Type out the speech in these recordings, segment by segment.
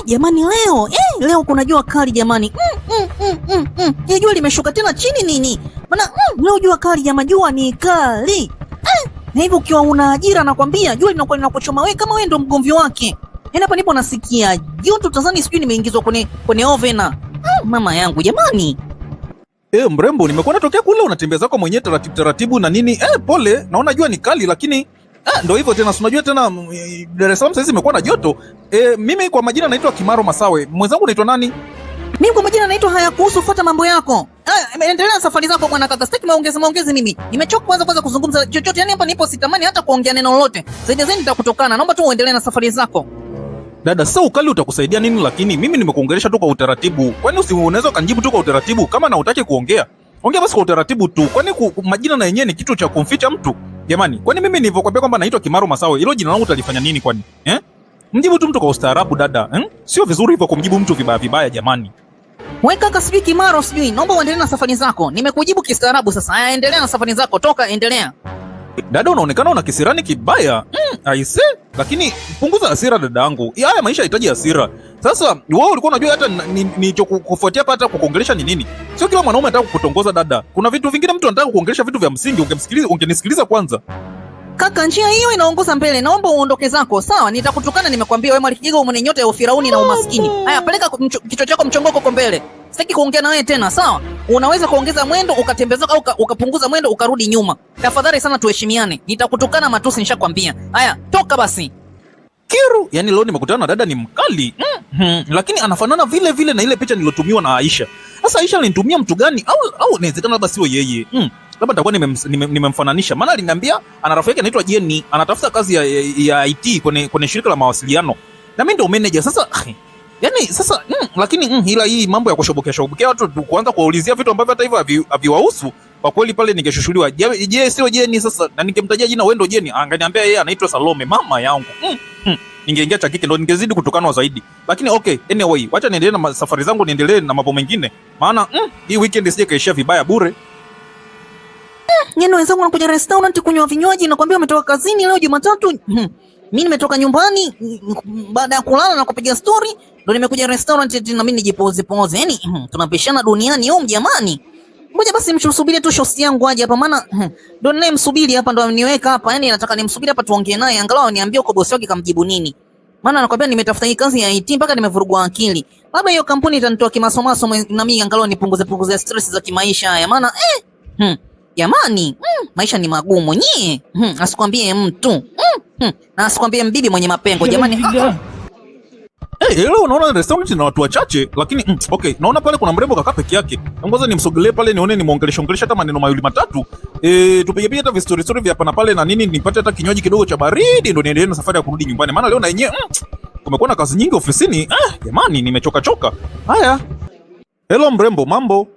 Jamani leo, leo kuna jua kali jamani. Hii jua limeshuka tena chini nini? Maana leo jua kali jamani, jua ni kali. Na hivyo ukiwa una ajira nakwambia jua linakuwa linakuchoma wewe kama wewe ndo mgomvi wake. Yaani hapa nipo nasikia joto tazani sijui nimeingizwa kwenye ovena. Mama yangu jamani. Mrembo, nimekuwa natokea kule unatembea zako mwenyewe taratibu taratibu na nini. Pole, naona jua ni kali lakini ndo hivyo tena, si unajua tena Dar es Salaam sasa imekuwa na joto. Mimi kwa majina naitwa Kimaro Masawe. Mwenzangu unaitwa nani? Mimi kwa majina naitwa Hayakuhusu, fuata mambo yako. Endelea na safari zako bwana kaka. Sitaki maongezi mimi. Nimechoka kwanza kuzungumza chochote. Yaani hapa nipo sitamani hata kuongea neno lolote. Zaidi zaidi nitakutokana. Naomba tu uendelee na safari zako. Dada, sasa ukali utakusaidia nini? Lakini mimi nimekuongelesha tu kwa utaratibu. Kwani unaweza ukanijibu tu kwa utaratibu kama na hutaki kuongea? Ongea basi kwa utaratibu tu. Kwani majina na yenyewe ni kitu cha kumficha mtu? Jamani, kwani mimi nilivyokuambia kwamba naitwa Kimaro Masawe, hilo jina langu utalifanya nini kwani? Mjibu tu mtu kwa ustaarabu dada. Sio vizuri hivyo kumjibu mtu vibaya vibaya jamani. Wewe kaka sijui Kimaro sijui. Naomba uendelee na safari zako. Nimekujibu kistaarabu sasa. Haya, endelea na safari zako. Toka, endelea. Dada, unaonekana una kisirani kibaya. Aise, lakini punguza hasira dadangu. Haya maisha yanahitaji hasira. Sasa wewe ulikuwa unajua hata nilichokufuatia hapa hata kukuongelesha ni nini? Sio kila mwanaume anataka kukutongoza dada. Kuna vitu vingine mtu anataka kukuongelesha vitu vya msingi, ungenisikiliza kwanza. Kaka, njia hiyo inaongoza mbele. Naomba uondoke zako. Sawa, nitakutukana nimekwambia wewe Malikijiga mwenye nyota ya ufirauni na umaskini. Haya, peleka kichwa chako mchongoko huko mbele. Sitaki kuongea na wewe tena, sawa? Unaweza kuongeza mwendo ukatembeza au ukapunguza mwendo ukarudi nyuma. Tafadhali sana tuheshimiane. Nitakutukana matusi nishakwambia. Haya, toka basi. Kiru, yaani leo nimekutana na dada ni mkali. Lakini anafanana vile vile na ile picha nilotumiwa na Aisha. Sasa Aisha alinitumia mtu gani? Au inawezekana labda sio yeye. Labda nitakuwa nimemfananisha. Maana aliniambia ana rafiki yake anaitwa Jenny, anatafuta kazi ya IT kwenye shirika la mawasiliano. Na mimi ndio manager. Sasa yaani sasa lakini ila hii mambo ya kushobokea shobokea watu kuanza kuwaulizia vitu ambavyo hata hivyo haviwahusu, kwa kweli pale ningeshushuliwa. Je, sio Jenny sasa? Na ningemtajia jina wewe ndio Jenny, angeniambia yeye anaitwa Salome, mama yangu. Ningeingia cha kike ndo ningezidi kutukanwa zaidi. Lakini okay, anyway, wacha niendelee na safari zangu, niendelee na mambo mengine. Maana hii weekend sije kaishia vibaya bure. Yaani wenzangu wanakuja restaurant kunywa vinywaji na kuambia wametoka kazini leo Jumatatu. Mimi nimetoka nyumbani baada ya kulala na kupiga story ndo nimekuja restaurant eti na mimi nijipoze poze. Yaani tunapishana duniani huko jamani. Ngoja basi msubiri tu shosti yangu aje hapa maana ndo ninayemsubiri hapa ndo ameniweka hapa. Yaani nataka nimsubiri hapa tuongee naye angalau aniambie uko bosi wake kamjibu nini. Maana anakuambia nimetafuta hii kazi ya IT mpaka nimevurugwa akili. Labda hiyo kampuni itanitoa kimasomaso na mimi angalau nipunguze punguze stress za kimaisha haya. Maana jamani, maisha ni magumu nyie. Asikwambie mtu. Na asikwambie mbibi mwenye mapengo jamani. Leo unaona restaurant na watu wachache lakini okay, naona pale kuna mrembo kaka peke yake. Ngoja nimsogelee pale nione nimuongeleshe ongeleshe hata maneno mawili matatu. Tupige pige hata vi story vya hapa na pale na nini, nipate hata kinywaji kidogo cha baridi ndo niendelee na safari ya kurudi nyumbani. Maana leo na yenyewe kumekuwa na kazi nyingi ofisini. Jamani nimechoka choka. Haya. Hello mrembo, mambo?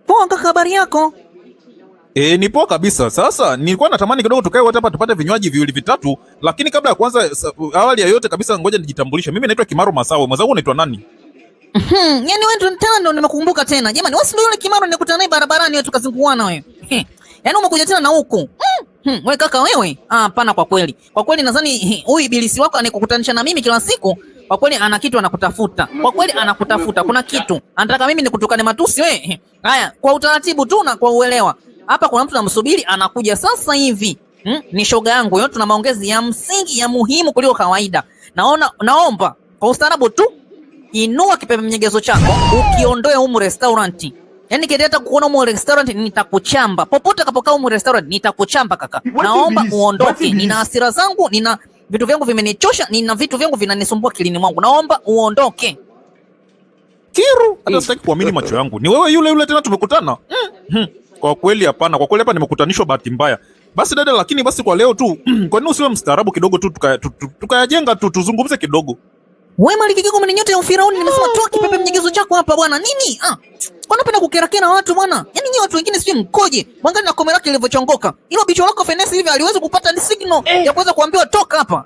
Poa kaka, habari yako? Ni poa kabisa. Sasa nilikuwa natamani kidogo tukae wote hapa tupate vinywaji viwili vitatu, lakini kabla ya kuanza, awali ya yote kabisa ngoja nijitambulishe. Mimi naitwa Kimaro Masawe. Mwenzangu unaitwa nani? Yaani wewe ndo tena ndo nimekukumbuka tena. Jamani, wewe si ndio yule Kimaro nilikutana naye barabarani wewe tukazinguana wewe. Yaani umekuja tena na huku. Wewe kaka wewe? Hapana kwa kweli. Kwa kweli nadhani huyu ibilisi wako anayekukutanisha na mimi kila siku, kwa kweli ana kitu anakutafuta. Kwa kweli anakutafuta. Kuna kitu. Anataka mimi nikutukane matusi wewe. Haya, kwa utaratibu tu na kwa uelewa. Hapa kuna mtu namsubiri anakuja sasa hivi. Ni shoga yangu. Yote tuna maongezi ya msingi ya muhimu kuliko kawaida. Naomba kwa ustaarabu tu inua kipepe mnyegezo chako ukiondoe humu restaurant. Yaani kiendelea hata kuona humu restaurant nitakuchamba. Popote utakapokaa humu restaurant nitakuchamba kaka. Naomba uondoke. Nina hasira zangu, nina vitu vyangu vimenichosha, nina vitu vyangu vinanisumbua kilini mwangu. Naomba uondoke. Kiru, hata sitaki kuamini macho yangu. Ni wewe yule yule tena tumekutana? Kwa kweli hapana, kwa kweli hapa nimekutanishwa bahati mbaya. Basi dada, lakini basi kwa leo tu, kwa nini usiwe mstaarabu kidogo tu tukayajenga tu tuzungumze kidogo. Wewe Malikijiga mwenye nyota ya ufirauni, nimesema toa kipepe mnyegezo chako hapa bwana. Nini? Kwa nini unapenda kukerakera watu bwana? Yaani nyinyi watu wengine sijui mkoje. Mwangalie na komera lake lilivyochongoka. Hilo bicho lako fenesi hivi aliweza kupata ni signal ya kuweza kuambiwa toka hapa.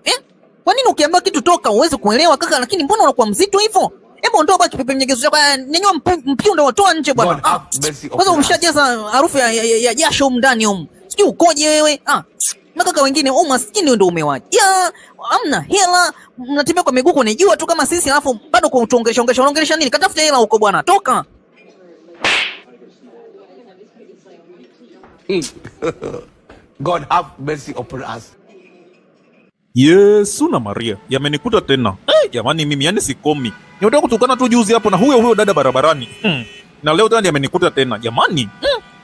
Kwa nini ukiambiwa kitu toka uweze kuelewa kaka, lakini mbona unakuwa mzito hivyo? Hebu ondoa baki kipepe mnyegezo chako. Nyanyua mpindo watoa nje bwana. God have mercy upon Kwanza us. umeshajaza harufu ya jasho humu ndani humu. Sijui ukoje wewe. Makaka wengine umaskini ndio umewajaa, hamna hela, mnatembea kwa miguu kwenye jua tu kama sisi, alafu bado kutuongelesha ongelesha ongelesha nini? Katafute hela huko bwana, toka. God have mercy upon us. Yesu na Maria yamenikuta tena. Jamani mimi yani sikomi. Nimetoka kutukana tu juzi hapo na huyo huyo dada barabarani. Na leo tena yamenikuta tena. Jamani.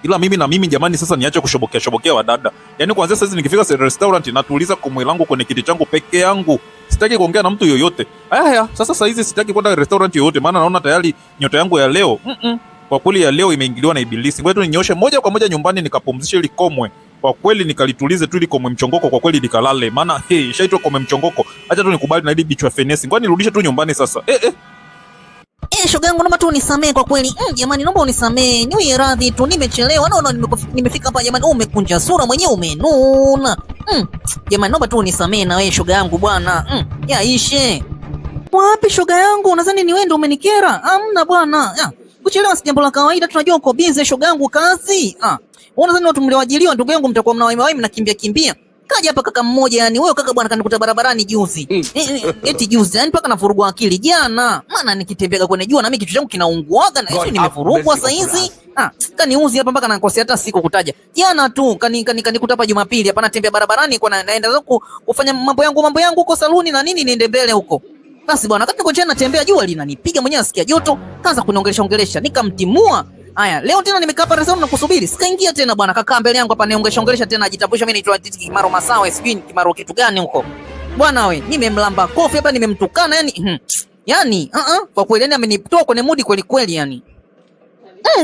Ila mimi na mimi jamani, sasa niache kushobokea shobokea wadada. Yaani kuanzia sasa nikifika restaurant natuliza komwe langu kwenye kiti changu peke yangu. Sitaki kuongea na mtu yoyote. Haya, sasa saa hizi sitaki kwenda restaurant yoyote maana naona tayari nyota yangu ya leo. Kwa kweli ya leo imeingiliwa na ibilisi. Ngoja tu ninyoshe moja kwa moja nyumbani nikapumzishe ili komwe. Kwa kweli nikalitulize tu ili komwe mchongoko, kwa kweli nikalale. Maana hey, ishaitwa komwe mchongoko. Acha tu nikubali na ili bichwa fenesi. Ngoja nirudishe tu nyumbani sasa. Shoga yangu naomba tu unisamee kwa kweli. Jamani naomba unisamee. Niwie radhi tu nimechelewa. Naona nimefika hapa jamani. Umekunja sura mwenyewe umenuna. Jamani naomba tu unisamee na wewe shoga yangu bwana. Yaishe. Wapi shoga yangu? Unadhani ni wewe ndio umenikera? Hamna bwana. Kuchelewa si jambo la kawaida, tunajua uko busy shoga yangu kazi. Unadhani watu mlioajiriwa ndugu yangu mtakuwa mnawahi mnakimbia kimbia. Kaja hapa kaka mmoja, yani huyo kaka bwana kanikuta barabarani juzi. Eti juzi, yani mpaka navurugwa akili jana. Maana nikitembea kwenye jua na mimi kichwa changu kinaunguaga na hicho nimevurugwa saa hizi. Kaniuzi hapa mpaka nakosea hata siku kutaja. Jana tu kanikuta hapa Jumapili, hapa natembea barabarani kwa naenda zangu kufanya mambo yangu huko saluni na nini niende mbele huko. Basi bwana, wakati niko njiani natembea jua linanipiga mwenyewe nasikia joto, kaanza kuniongelesha ongelesha, nikamtimua. Haya, leo tena nimekaa hapa restaurant na kusubiri. Sikaingia tena bwana, kakaa mbele yangu hapa niongelesha ongelesha tena, ajitambulisha mimi naitwa Titi Kimaro Masawe, sijui ni Kimaro kitu gani huko. Bwana we, nimemlamba kofi hapa, nimemtukana yani. Yani, kwa kweli yani amenitoa kwenye mudi kweli kweli yani.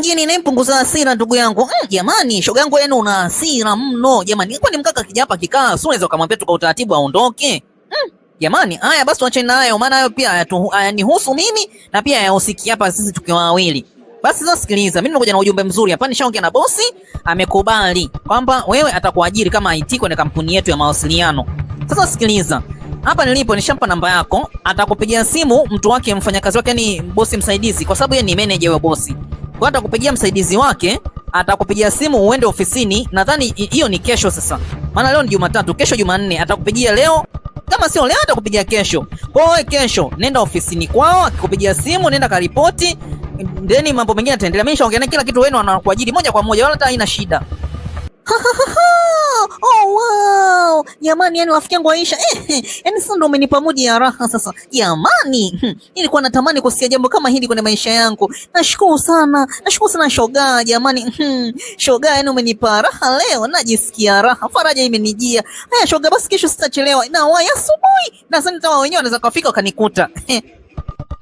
Yeye ni hasira ndugu yangu. Jamani, shoga yangu yani una hasira mno. Jamani, kwani mkaka kija hapa kikaa, si unaweza kumwambia tu kwa utaratibu aondoke? Jamani, haya basi tuachane nayo, maana hayo pia hayanihusu mimi na pia hayahusiki hapa sisi tukiwa wawili. Basi sasa sikiliza, mimi nimekuja na ujumbe mzuri hapa, nishaongea na bosi, amekubali kwamba wewe atakuajiri kama IT kwenye kampuni yetu ya mawasiliano. Sasa sikiliza, hapa nilipo nishampa namba yako, atakupigia simu mtu wake, mfanyakazi wake, yani bosi msaidizi, kwa sababu yeye ni manager wa bosi. Kwa hiyo atakupigia msaidizi wake, atakupigia simu uende ofisini, nadhani hiyo ni kesho sasa. Maana leo ni Jumatatu, kesho Jumanne atakupigia leo. Kama sio leo atakupigia kesho. Kwa hiyo kesho nenda ofisini kwao, akikupigia simu nenda karipoti, then mambo mengine yataendelea. Mimi nishaongea naye kila kitu, wenu anakuajiri moja kwa moja, wala hata haina shida. Oh wow. Jamani, yani rafiki yangu Aisha, yani sasa ndo umenipa mudi ya raha sasa. Jamani, nilikuwa natamani kusikia jambo kama hili kwenye maisha yangu. Nashukuru sana. Nashukuru sana shoga, jamani. Shoga, yani umenipa raha leo, najisikia raha. Faraja imenijia. Haya shoga, basi kesho sitachelewa. Na waya asubuhi. Nadhani hata wenyewe wanaweza kufika wakanikuta.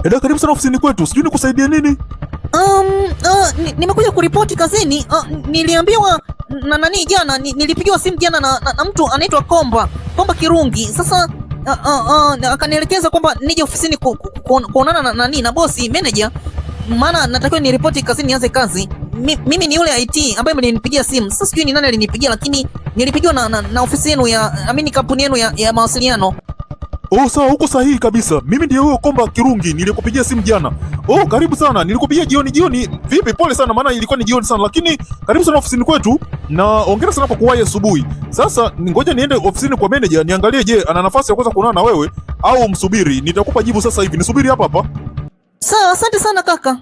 Dada, karibu sana ofisini kwetu. Sijui nikusaidie nini? Nimekuja kuripoti kazini. Niliambiwa na nani jana, nilipigiwa simu jana na mtu anaitwa Komba Kirungi. Sasa akanielekeza kwamba nije ofisini kuonana na nani na bosi manager, maana natakiwa niripoti kazini nianze kazi. Mimi ni yule IT ambaye mlinipigia simu. Sasa sijui ni nani alinipigia, lakini nilipigiwa na ofisi yenu ya amini kampuni yenu ya mawasiliano. Oh, sawa, uko sahihi kabisa. Mimi ndiye huyo Komba Kirungi nilikupigia simu jana. Oh, karibu sana. Nilikupigia jioni. Vipi, pole sana maana ilikuwa ni jioni sana, lakini karibu sana ofisini kwetu na hongera sana kwa kuwahi asubuhi. Sasa ngoja niende ofisini kwa manager niangalie, je, ana nafasi ya kuweza kuonana na wewe au msubiri. Nitakupa jibu sasa hivi. Nisubiri hapa hapa. Sawa, asante sana kaka.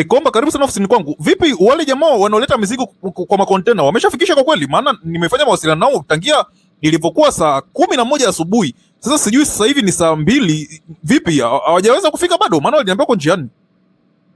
Komba, karibu sana ofisini kwangu. Vipi wale jamaa wanaoleta mizigo kwa makontena wameshafikisha kwa kweli? Maana nimefanya mawasiliano nao tangia nilipokuwa saa 11 asubuhi. Sasa sijui sasa hivi ni saa 2. Vipi hawajaweza kufika bado? Maana waliniambia kwa njiani.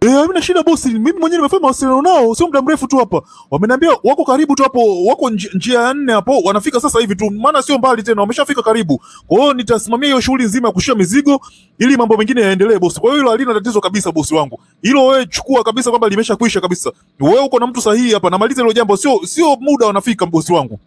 Hamna shida bosi, mimi mwenyewe nimefanya mawasiliano nao sio muda mrefu tu hapa. Wameniambia wako karibu tu hapo, wako njia ya 4 hapo, wanafika sasa hivi tu, maana sio mbali tena, wameshafika karibu. Kwa hiyo nitasimamia hiyo shughuli nzima ya kushusha mizigo ili mambo mengine yaendelee bosi. Kwa hiyo hilo halina tatizo kabisa bosi wangu. Hilo wewe chukua kabisa kwamba limeshakwisha kabisa. Wewe uko na mtu sahihi hapa, namaliza hilo jambo, sio muda wanafika bosi wangu.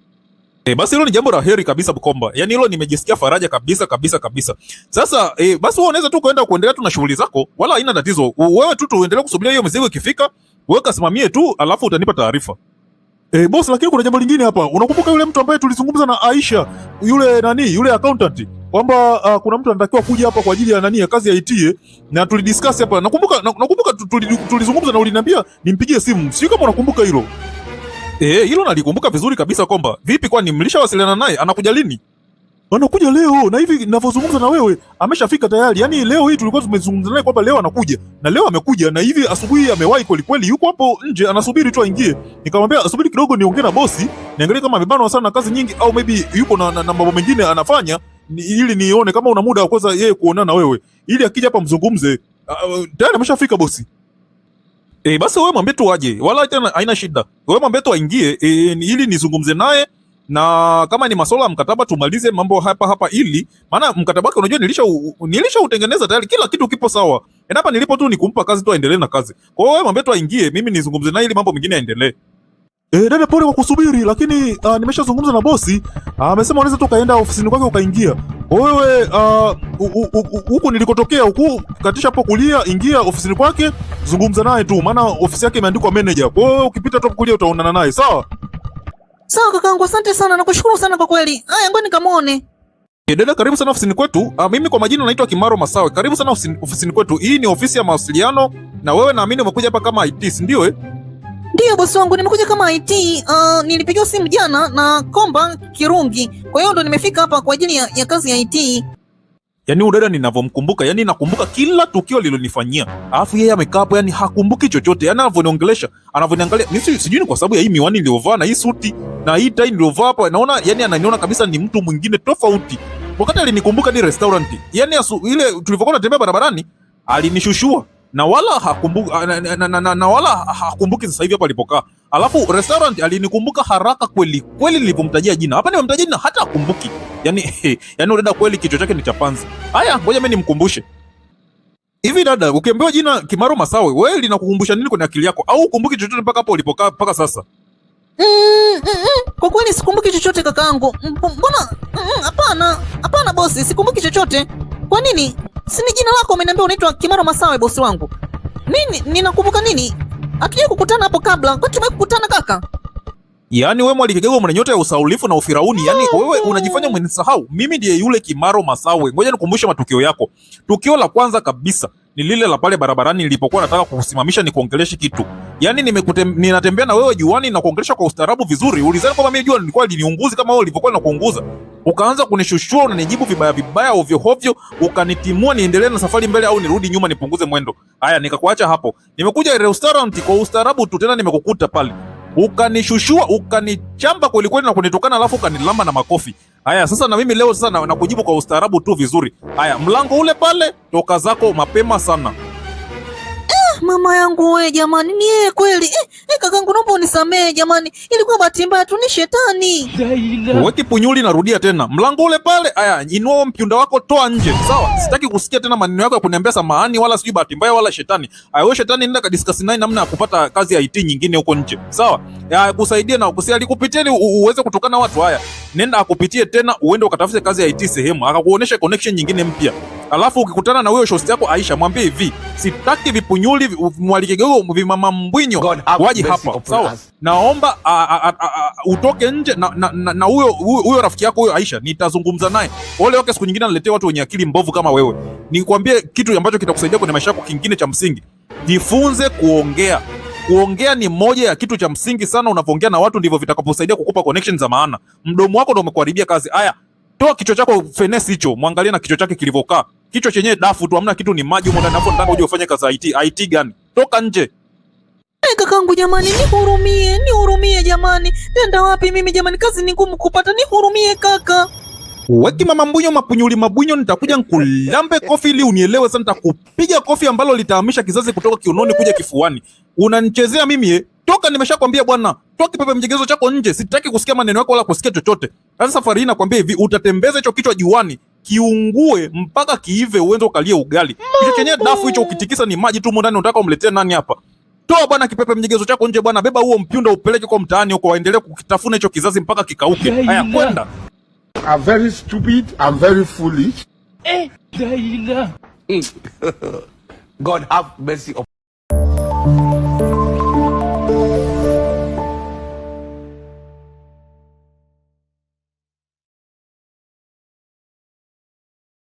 Basi hilo ni jambo la heri kabisa Bukomba. Yaani hilo nimejisikia faraja kabisa kabisa kabisa. Sasa basi wewe unaweza tu kwenda kuendelea tu na shughuli zako, wala haina tatizo. Wewe tu tuendelee kusubiria hiyo mizigo ikifika, wewe kasimamie tu, alafu utanipa taarifa. Boss, lakini kuna jambo lingine hapa. Unakumbuka yule mtu ambaye tulizungumza na Aisha, yule nani, yule accountant, kwamba kuna mtu anatakiwa kuja hapa kwa ajili ya nani, ya kazi ya IT, na tulidiscuss hapa. Nakumbuka tulizungumza na uliniambia nimpigie simu. Sijui kama unakumbuka hilo. Hilo nalikumbuka vizuri kabisa kwamba vipi, kwani mlishawasiliana naye? Anakuja lini? Anakuja leo, na hivi ninavyozungumza na wewe ameshafika tayari. Yaani leo hii tulikuwa tumezungumza naye kwamba leo anakuja, na leo amekuja, na hivi asubuhi amewahi kweli kweli, yuko hapo nje anasubiri tu aingie. Nikamwambia asubiri kidogo niongee na bosi, niangalie kama amebanwa sana na kazi nyingi au maybe yuko na mambo mengine anafanya ili nione kama una muda wa kuweza yeye kuonana na wewe, ili akija hapa mzungumze. Tayari ameshafika bosi. Basi wewe mwambie tu aje, wala hata haina shida. Wewe mwambie tu aingie ili nizungumze naye na kama ni masuala ya mkataba tumalize mambo hapa hapa, ili maana mkataba wake unajua nilishautengeneza tayari, kila kitu kipo sawa. Na hapa nilipo tu ni kumpa kazi tu aendelee na kazi. Kwa hiyo wewe mwambie tu aingie, mimi nizungumze naye ili mambo mengine yaendelee. Dada pole kwa kusubiri, lakini nimeshazungumza na bosi. Amesema unaweza tu kaenda ofisini kwake ukaingia. Kwa wewe huku nilikotokea huku, katisha hapo kulia, ingia ofisini kwake, zungumza naye tu, maana ofisi yake imeandikwa manager. Kwa hiyo ukipita tu hapo kulia utaonana naye, sawa? Sawa kakangu, asante sana, nakushukuru sana kwa kweli. Haya, ngoja nikamuone. Dada karibu sana ofisini kwetu. Mimi kwa majina naitwa Kimaro Masawe. Karibu sana ofisini kwetu. Hii ni ofisi ya mawasiliano na wewe naamini umekuja hapa kama IT, si ndio eh? Ndiyo bosi wangu, nimekuja kama IT. Nilipigiwa simu jana na Komba Kirungi, kwa hiyo ndo nimefika hapa kwa ajili ya kazi ya IT. Yaani huyu dada ninavyomkumbuka, yaani nakumbuka kila tukio alilonifanyia. Alafu yeye amekaa hapo, yaani hakumbuki chochote. Yaani anavyoniongelesha, anavyoniangalia, mimi sijui ni kwa sababu ya hii miwani niliyovaa na hii suti na hii tai niliyovaa hapa, naona yaani ananiona kabisa ni mtu mwingine tofauti. Wakati alinikumbuka ni restaurant. Yaani ile tulivyokuwa tunatembea barabarani, alinishushua na wala hakumbuki na wala hakumbuki sasa hivi hapo alipokaa. Alafu restaurant alinikumbuka haraka kweli kweli nilipomtajia jina. Hapa nimemtajia jina hata hakumbuki. Yaani dada kweli kichwa chake ni cha panzi. Haya, ngoja mimi nimkumbushe. Hivi dada, ukiambiwa jina Kimaro Masawe, wewe linakukumbusha nini kwenye akili yako? Au ukumbuki chochote mpaka hapo ulipokaa mpaka sasa? Kwa kweli sikumbuki chochote kakaangu. Mbona? Hapana, hapana bosi, sikumbuki chochote. Kwa nini? Si ni jina lako umeniambia unaitwa Kimaro Masawe bosi wangu. Mimi ninakumbuka nini? Hatujawahi kukutana hapo kabla. Kwani tumewahi kukutana kaka? Yaani wewe Mwalikigego mwenye nyota ya usaulifu na ufirauni, yaani wewe unajifanya umenisahau. Mimi ndiye yule Kimaro Masawe. Ngoja nikukumbushe matukio yako. Tukio la kwanza kabisa ni lile la pale barabarani nilipokuwa nataka kukusimamisha nikuongeleshe kitu. Yaani ninatembea na wewe juani na kuongelesha kwa ustaarabu vizuri. Ulizani kwamba mimi jua nilikuwa liniunguzi kama wewe ulivyokuwa linakuunguza. Ukaanza kunishushua, unanijibu vibaya vibaya ovyo ovyo, ukanitimua niendelee na safari mbele au nirudi nyuma nipunguze mwendo. Haya, nikakuacha hapo. Nimekuja restaurant kwa ustaarabu tu, tena nimekukuta pale. Ukanishushua, ukanichamba kweli kweli na kunitukana, alafu ukanilamba na makofi. Haya, sasa na mimi leo sasa na kujibu kwa ustaarabu tu vizuri. Haya, mlango ule pale, toka zako mapema sana. Mama yangu we jamani, ni yeye kweli. Kakangu naomba unisamee jamani, ilikuwa bahati mbaya tu, ni shetani. Weki punyuli, narudia tena, mlango ule pale. Aya, inua mpyunda wako, toa nje, sawa? Sitaki kusikia tena maneno yako ya kuniambia samahani, wala sijui bahati mbaya wala shetani. Aya, wewe shetani, nenda kadiscuss naye namna ya kupata kazi ya IT nyingine huko nje, sawa? Ya kusaidia na kusia alikupitia ili uweze kutokana watu. Haya, nenda akupitie tena, uende ukatafute kazi ya IT sehemu, akakuonesha connection nyingine mpya. Alafu ukikutana na huyo shosti yako Aisha, mwambie hivi, sitaki vipunyuli Mwalikigego vimama mbwinyo waje hapa, sawa? Naomba utoke nje na huyo rafiki yako huyo Aisha, nitazungumza naye. Ole wake siku nyingine aniletee watu wenye akili mbovu kama wewe. Nikwambie kitu ambacho kitakusaidia kwenye maisha yako kingine cha msingi. Jifunze kuongea. Kuongea ni moja ya kitu cha msingi sana. Unapoongea na watu ndivyo vitakaposaidia kukupa connections za maana. Mdomo wako ndio umekuharibia kazi. Aya, toa kichwa chako fenesi hicho, mwangalie na kichwa chake kilivyokaa. Kichwa chenyewe dafu tu, hamna kitu, ni maji humo ndani. Hapo nataka uje ufanye kazi IT. IT gani? Toka nje. Kakangu jamani, nihurumie, nihurumie jamani. Nenda wapi mimi jamani, kazi ni ngumu kupata, nihurumie kaka. Weki mama mbunyo mapunyuli mabunyo, nitakuja nkulambe kofi ili unielewe sasa. Nitakupiga kofi ambalo litahamisha kizazi kutoka kiunoni kuja kifuani. Unanichezea mimi eh? Toka, nimeshakwambia bwana, toka kipepe mjegezo chako nje. Sitaki kusikia maneno yako wala kusikia chochote. Sasa safari hii nakwambia hivi, utatembeza hicho kichwa juani kiungue mpaka kiive, uende ukalie ugali. Kichwa chenyewe dafu hicho, ukitikisa ni maji tu humo ndani. Unataka umletee nani hapa? Toa bwana kipepe mjegezo chako nje bwana, beba huo mpyunda upeleke kwa mtaani huko, waendelee kukitafuna hicho kizazi mpaka kikauke. Haya, kwenda. I'm very stupid. I'm very foolish. God have mercy upon